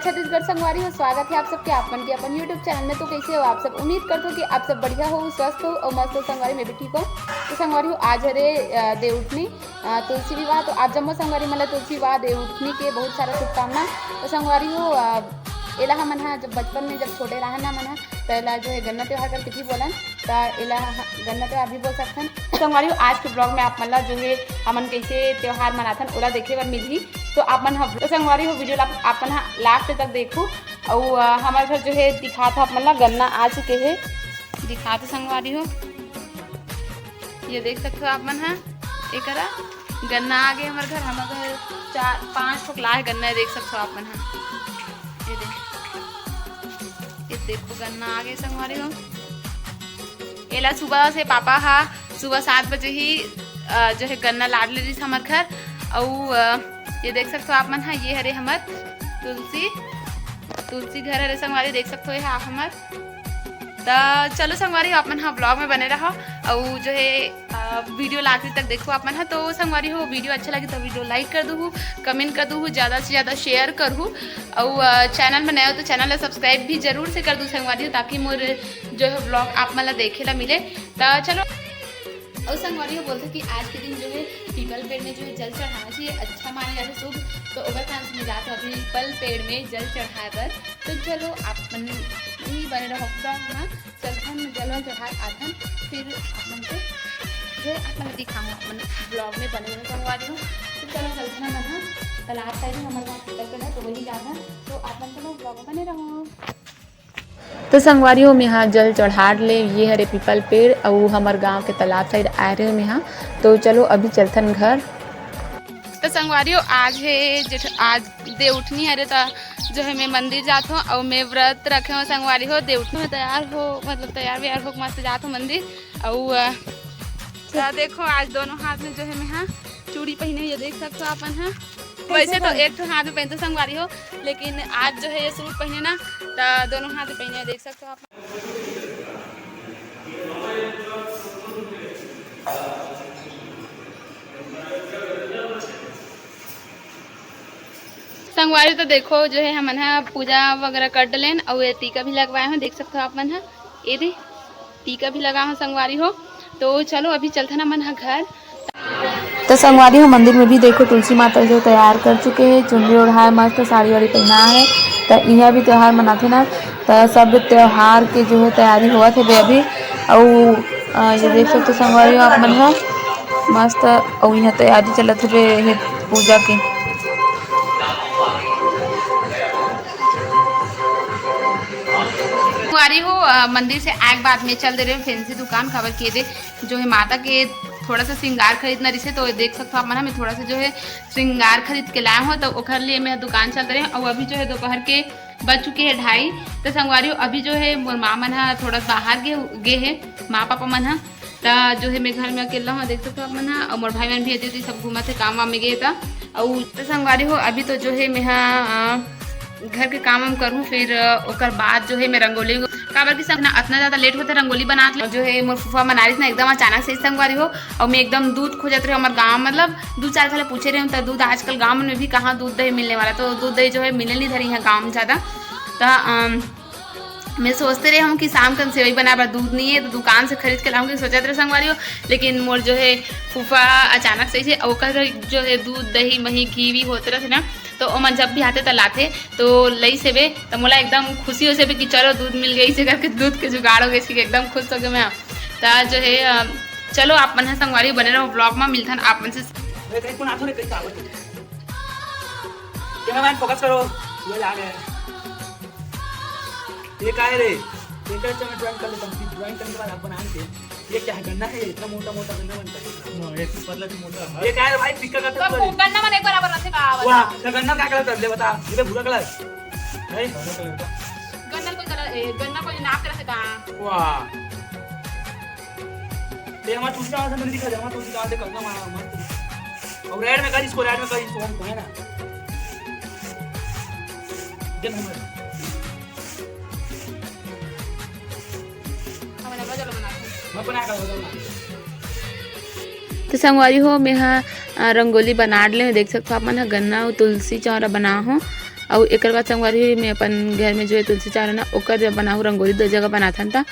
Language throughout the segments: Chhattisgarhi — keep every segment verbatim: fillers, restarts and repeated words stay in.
छत्तीसगढ़ संगवारी हो, स्वागत है आप सबके आप मन के अपन YouTube चैनल में। तो कैसे हो आप सब? उम्मीद करत हो कि आप सब बढ़िया हो, स्वस्थ हो और मस्त हो। संगवारी, मैं भी ठीक हूँ। तो संगवारी हो, आज हरे, अ, देवउठनी, अ, तुलसी विवाह। तो आप जम्मो संगवारी मन ला तुलसी विवाह, देवउठनी के बहुत सारा शुभकामना। तो संगवारी हो, अ, एला हमन हा जब बचपन में जब छोटे रहन ना मन हा, तो एला जो है गन्ना त्योहार करके भी बोलन, तो एला ह-, गन्ना त्योहार भी बोल सकथन। संगवारी हो, आज के vlog में आप मन ला जो है हमन कैसे त्योहार मनाथन, ओला देखे बर मिलही। तो आप मन ह-, तो संगवारी हो, video ला आप मन हा last तक देखू। अउ, अ, हमर घर जो है दिखात हो आप मन ला, गन्ना आ चुके है, दिखात हो संगवारी हो। ये देख सकथो आप मन हा, एकरा गन्ना आ गे हमर घर। हमर घर चार पांच ठोक लाए गन्ना है, देख सकथो आप मन हा। ये देख, ये देखो गन्ना आ गे संगवारी हो। एला सुबह से पापा हा सुबह सात बजे ही, अ, जो है गन्ना लाद ले रिस हमर घर। अउ, अ, ये देख सकथो आप मन हा, ये हरे हमर तुलसी, तुलसी घर हरे संगवारी, देख सकथो ये हा हमर। त चलो संगवारी हो, आप मन हा vlog में बने रहो, अउ जो है, अ, video ला आखिरी तक देखो आप मन हा। तो संगवारी हो, video अच्छा लगे तो video like कर दूहू, comment कर दूहू, ज्यादा से ज्यादा share करहू, अउ, अ, channel में नए हो तो channel ला subscribe भी जरूर से कर दू संगवारी हो, ताकि मोर जो है vlog आप मन ला देखे ला मिले। त चलो, अउ संगवारी हो, बोलथे कि आज के दिन जो है पीपल पेड़ में जो है जल चढ़ाना चाहिए, अच्छा माने जाथे शुभ। तो ओकर कारण से मैं जात हूँ अभी पीपल पेड़ में जल चढ़ाए बर। तो चलो, आप मन ही बने रहो vlog में, चलथन जल वल चढ़ा आथन, फिर आप मन के जो है आप मन दिखाऊँ, आप मन vlog में बने रहो संगवारी हो। तो चलो चलथन हमन ह तालाब side, हमर गाँव पीपल पेड़ है, तो वही जाथन। तो आप मन चलो vlog में बने रहो। तो संगवारी हो, मेहा जल चढ़ाए ले ये हरे पीपल पेड़, अउ हमर गांव के तालाब side आए रहे मेहा। तो चलो अभी चलथन घर। तो संगवारी हो, आज है जेठ, आज देवउठनी हरे, त जो है मैं मंदिर जात हूँ, अउ मैं व्रत रखे हूँ संगवारी हो। देवउठनी में तैयार हो, मतलब तैयार व्यार हो मस्त जात हूँ मंदिर। अउ, अ, त देखो आज दोनों हाथ में जो है मेहा चूड़ी पहने हुए देख सकते हो आप मन हा। वैसे तो एक ठो हाथ में पहनते संगवारी हो, लेकिन आज जो है ये सूट पहने ना, तो दोनों हाथ में पहने, देख सकते हो आप। संगवारी तो देखो, जो है हमन हा पूजा वगैरह कर डलेन, अउ ये टीका भी लगवाए हो, देख सकते हो आप मन हा। ये दे, टीका भी लगा हो संगवारी हो। तो चलो अभी चलथन हमन ह घर। तो संगवारी हो, मंदिर में भी देखो तुलसी माता जो तैयार कर चुके हैं, चुनरी ओढ़ाए मस्त साड़ी वाड़ी पहना है। तो यहाँ भी त्योहार मनाथे ना, तो सब त्योहार के जो है तैयारी होवत है बे अभी। अउ, अ, ये देख सकते संगवारी हो आप मन ह मस्त, अउ यहाँ तैयारी चलत है बे, ये पूजा के। संगवारी हो, अ, मंदिर से आए के बाद में चल दे रहे हो फैंसी दुकान, काबर के दे जो है माता के थोड़ा सा श्रृंगार खरीदना रिसे, तो देख सकते हो आप मन, मैं थोड़ा सा जो है श्रृंगार खरीद के लाया हूँ, तो ओकर लिए मैं दुकान चल रहे हूँ। और अभी जो है दोपहर के बज चुके हैं ढाई। तो संगवारी हो, अभी जो है मोर माँ मन ह थोड़ा बाहर गे, गे है, माँ पापा मन ह। त जो है मैं घर में अकेला हूँ, देख सकते हो आप मन ह, और मोर भाई मन भी एती ओती सब घूमत है काम वाम में गे त। और तो संगवारी हो, अभी तो जो है मैं ह, अ, घर के काम वाम करूँ, फिर, अ, ओकर बाद जो है मैं रंगोली, काबर कि सब ना अतना ज्यादा लेट होते रंगोली बनात ले। जो है मोर फूफा मन आ रहिस ना एकदम अचानक से संगवारी हो, और मैं एकदम दूध खोजत रहे हमार गाँव, मतलब दूध चार घले पूछे रहे हूँ, तो दूध आजकल गाँव में भी कहाँ दूध दही मिलने वाला, तो दूध दही जो है मिले नहीं धरी है गाँव में ज्यादा। तो, अम, मैं सोचते रहे हूँ कि शाम के हम सेवई बनाए बर दूध नहीं है, तो दुकान से खरीद के लाऊंगी, सोचत रहे संगवारी हो। लेकिन मोर जो है फूफा अचानक से, से ओकर घर जो है दूध, दही, मही, घी भी होते रहते ना, तो ओमन जब भी आथे त लाथे, तो लई सेबे, तो मोला एकदम खुशी हो सेबे कि चलो दूध मिल गई से करके, दूध के जुगाड़ हो गई से, एकदम खुश हो गए मैं। तो जो है, अ, चलो आप मन ह संगवारी बने रहो vlog में, मिलथन आप मन से। अरे कहीं कौन आथो रे, कहीं आवत है। कैमरामैन फोकस करो, ये ला गए। ये का है रे? ये कैसे मैं ड्राइंग कर लेता हूँ, फिर ड्राइंग करने के बाद आप बनाएंगे। ये क्या है? गन्ना है, इतना मोटा मोटा गन्ना बनता है। हाँ, एक पतला भी मोटा है। ये क्या है भाई? फिक्का का तो टुकड़ा है। गन्ना मन एक बराबर रथे का? वाह, तो गन्ना क्या कलर कर दे बता? ये भूरा कलर। नहीं? भूरा कलर का। गन्ना कोई कलर, ए, गन्ना कोई नाप के रथे का? वाह। ये हमारा तुलसी कहाँ से मंदिर दिखा दे, हमारा तुलसी कहाँ से करना हमारा मस्त। और रेड में कर इसको, रेड में कर इसको, हमको है ना। जन हमारे। तो संगवारी हो, मैं हा, अ, रंगोली बना ले हूँ। देख सकते हो आप मन हा, गन्ना अउ तुलसी चौरा बना हो। अउ एकर बाद संगवारी हो, मैं अपन घर में जो है तुलसी चौरा ना, ओकर जब बनाहूँ रंगोली दो जगह बनाथन त,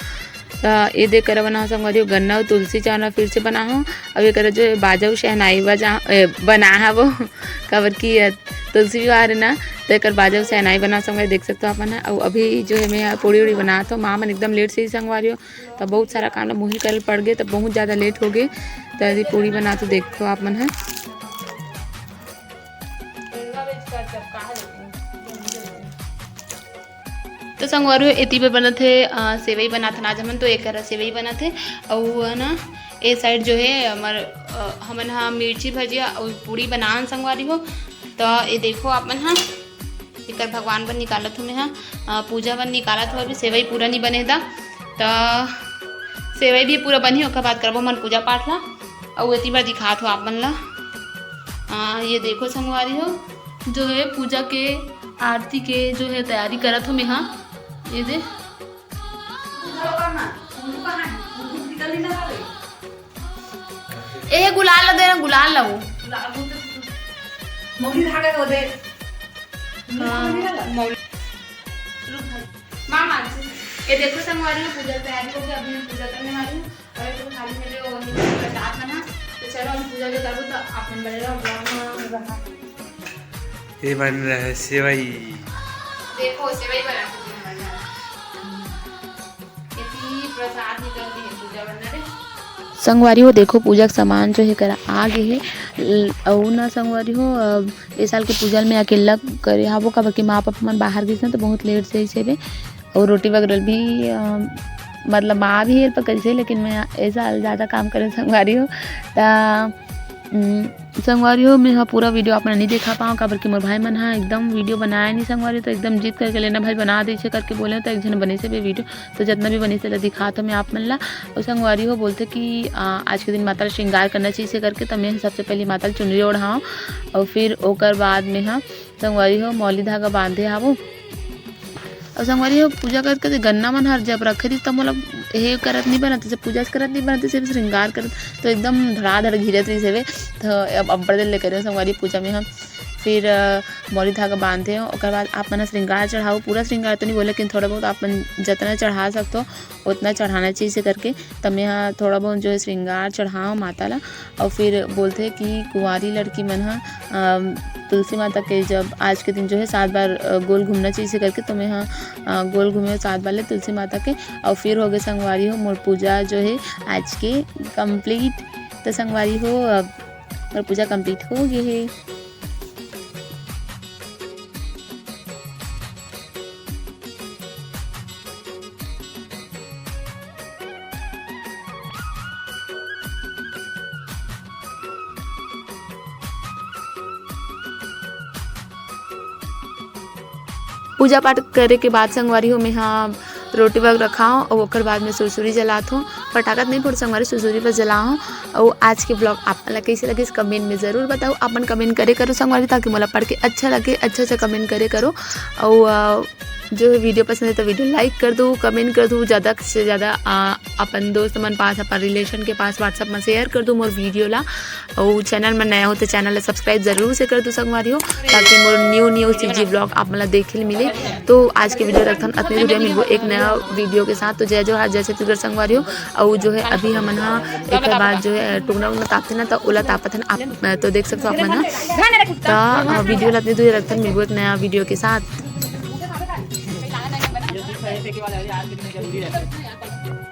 त ये दे करा बनाहूँ संगवारी हो, गन्ना अउ तुलसी चौरा फिर से बनाहूँ। अउ ये करा जो है बाजा अउ शहनाई बजा, ए, बना हवो, काबर कि, अ, तुलसी विवाह हरे ना, त एकर बाजा अउ शहनाई बना संगवारी देख सकत हो आप मन ह। अउ अभी जो है मैं ह पूड़ी उड़ी बनात हो, माँ मन एकदम लेट से ही संगवारी हो, त बहुत सारा काम ला मुहिल करे पड़ गे, त बहुत ज्यादा लेट हो गे, त यदि पूड़ी बनात हो देखो आप मन ह। तो संगवारी हो, एती बर बनत हे, अ, सेवई बनात हन आज हमन, तो एक करा सेवई बनत हे, अउ है ना, ए साइड जो है हमर, अ, हमन हा मिर्ची भजिया अउ पूड़ी बनान संगवारी हो। तो ये देखो आप मन हा, एकर भगवान बर निकालत हो मैं हा, अ, पूजा बर निकालत हो, अभी सेवई पूरा नहीं बने हे दा। तो सेवई भी पूरा बनही, ओकर बाद करबो हमन पूजा पाठ ला। अउ एती बर दिखात हो आप मन ला, अ, ये देखो संगवारी हो, जो है पूजा के आरती के जो है तैयारी करत हो मैं हा। ये दे, ए गुलाल ला दे ना, गुलाल ला वो। मौली धागा को दे। हाँ, मौली। मामा, ये देखो संगवारी हो, पूजा तैयारी हो गई, अभी मैं पूजा करने वाली हूँ। अरे, तुम खाली मिले हो, नहीं तो प्रसाद बना। तो चलो, हम पूजा जो करूँ, तो अपन बने रहो, vlog में रहा। ये बन रहा है सेवई। देखो, सेवई बना के तुम बना। इतनी प्रसाद निकल रही है पूजा बनने रे। संगवारी हो, देखो, पूजा के सामान जो है करा आ गए है। ल-, अउ ना संगवारी हो, अब ए साल के पूजा ल मैं अकेला करे हावो, काबर कि माँ पापा मन बाहर गिस ना, तो बहुत लेट से ही सेवे। अउ रोटी वगैरह भी, अ, मतलब माँ भी help करिस हे, लेकिन मैं ए साल ज़्यादा काम करे संगवारी हो। त, उम, संगवारी हो, मैं ह पूरा video आप मन नहीं दिखा पाऊँ, काबर कि मोर भाई मन ह एकदम video बनाए नहीं संगवारी हो, तो एकदम जिद करके लेना भाई बना दे छे करके बोले, तो एक झन बने से भी video, तो जितना भी बने से ला दिखा तो मैं आप मन ला। अउ संगवारी हो बोलथे कि, अ, आज के दिन माता ला श्रृंगार करना चाहिए करके, तो मैं सबसे पहले माता ला चुनरी ओढ़ाऊँ, अउ फिर ओकर बाद में ह संगवारी हो, मौली धागा बांधे हावो। अउ संगवारी हो, पूजा करके ते गन्ना मन हर जब रखे रहिस, त मोला हे करत नहीं बनत, जब पूजा करत नहीं बनत, सिर्फ श्रृंगार करत, तो एकदम धड़ाधड़ घिरत रहिस हवे। तो अब अब्बड़ देर ले करे हो संगवारी पूजा में हम। फिर, अ, मौली धागा बांधे हो, ओकर बाद आप मन ह श्रृंगार चढ़ाओ। पूरा श्रृंगार तो नहीं बोले, लेकिन थोड़ा बहुत आप मन जतना चढ़ा सकते हो, उतना चढ़ाना चाहिए से करके। त मैं ह थोड़ा बहुत जो है श्रृंगार चढ़ाओ माता ला। अउ फिर बोलथे कि कुंवारी लड़की मन ह, अ, तुलसी माता के जब आज के दिन जो है सात बार, अ, गोल घूमना चाहिए से करके, तो मैं ह, अ, गोल घूमे सात बार ले तुलसी माता के। अउ फिर हो गए संगवारी हो मोर पूजा जो है आज के complete। तो संगवारी हो, अब मोर पूजा complete हो गए है। पूजा पाठ करे के बाद संगवारी हो, मैं ह रोटी वग रखाओ अउ ओकर बाद में सुरसुरी जलात हो। पटाखा नहीं फोड़ संगवारी, सुरसुरी बस जलाओ। अउ आज के vlog आप मन ला कैसे लगिस, comment में जरूर बताओ। आप मन comment करे करो संगवारी, ताकि मोला पढ़ के अच्छा लगे, अच्छा अच्छा comment करे करो। अउ, अ, जो है video पसंद है तो video like कर दो, comment कर दो, ज़्यादा से ज़्यादा, अ, अपन दोस्त मन पास, अपन relation के पास WhatsApp में share कर दो मोर video ला। अउ channel में नया हो तो channel ला subscribe जरूर से कर दो संगवारी हो, ताकि मोर new new C G vlog आप मन ला देखे ल मिले। तो आज के video रखथन अतने दूर, मिलबो एक नया video के साथ। तो जय जोहार, जय छत्तीसगढ़ संगवारी हो। अउ जो है अभी हमन ह एक बार जो है टुकना उकना तापथे ना, तो ओला तापत हन आप, तो देख सकते हो आप मन ह। तो, अ, video ला अतने दूर रखथन, मिलबो एक नया video के साथ।